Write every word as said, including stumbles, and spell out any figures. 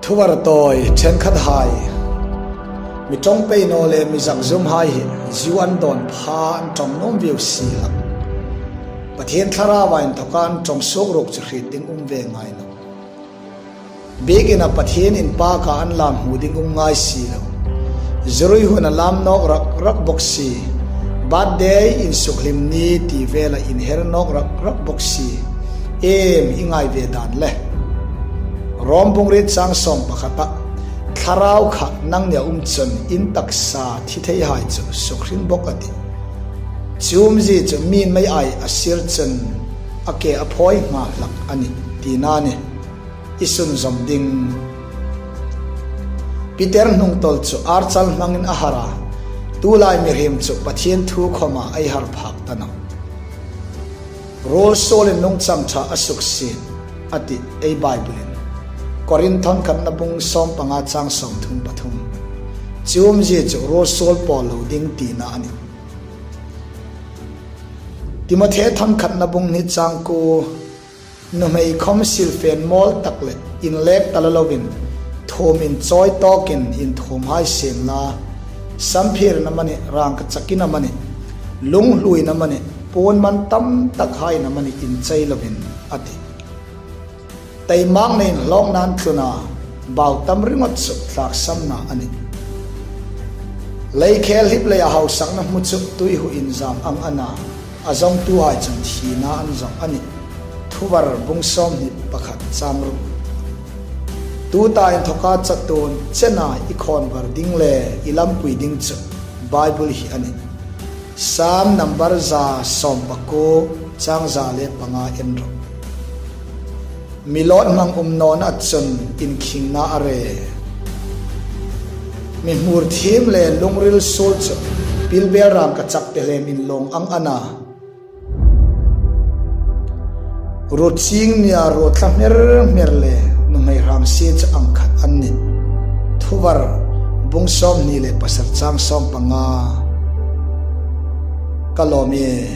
Thuvar tawi ṭhenkhathai, mi ṭawng pei naw le mi zak zumhai hi zu an dawn pha an ṭawng nuom vieu si hlak. Pathien Thlarauva inthawka an ṭawng suok ruok chu hriet ding um ve ngai nawh. Biekina Pathien inpaka an lam hmu ding um ngai si lo. Zu rui huna lam nawk rak rak bawk si. Birthday, insukhlim ni ti vela inher nawk rak rak bawk si. Iem i ngai ve dan le? Rom bung riet chang sawm pakhata, Thlarau kha nangnia um chun in taksa thi theihai chu sukhring bawk a tih. Chu umzie chu mi'n mei ai a sir chun a ke a phawi nghal hlak a nih tina a nih. I sunzawm ding. Peter hnungtawl chu archal hmangin a har a, tulai mihriem chu Pathien thu khawma ei har phak ta nawh. Ruol suolin nungchang ṭha a suksiet a tih ei Bible-in. Korinth thawn khatna bung sawm panga chang sawmthum pathum. Chu umzie chu ruol suol pawl lo ding tina a nih. Timothe thawn khatna bung hni chang kuo, nuhmei khawm silfen mawl tak le inlek ta la lovin, thuomin chawi tawkin inthuom hai sien la, samphirna amanih, rangkachakin amanih, lunghluina amanih, puon man tam tak haiin amanih inchei lovin a tih. Taimak nein hlawkna an tlun a, bau tam ringawt chu tlaksamna a nih. Leikhel hlip leia hausakna hmu chu tuihu inzam ang a na, a zawngtuhai chun thina an zawng a nih. Thuvar bung sawmhni pakhat chang ruk. Tuta inthawka chatuon chena i khawnvar ding le i lampui ding chu Bible hi a nih. Sam number za sawm pakuo, chang za le panga en rawh. Mi lawt hmang um nawna chun inkhingna a re. Mi hmur thiem le lungril suol chu pilbel rangkachak tehlem inlawng ang a na. Ruo ching nia ruo thla hmer hmer le nuhmei hrang sie chu ang khat an nih. Thuvar bung sawmhni le pasari chang sawm panga. Ka lawm ie.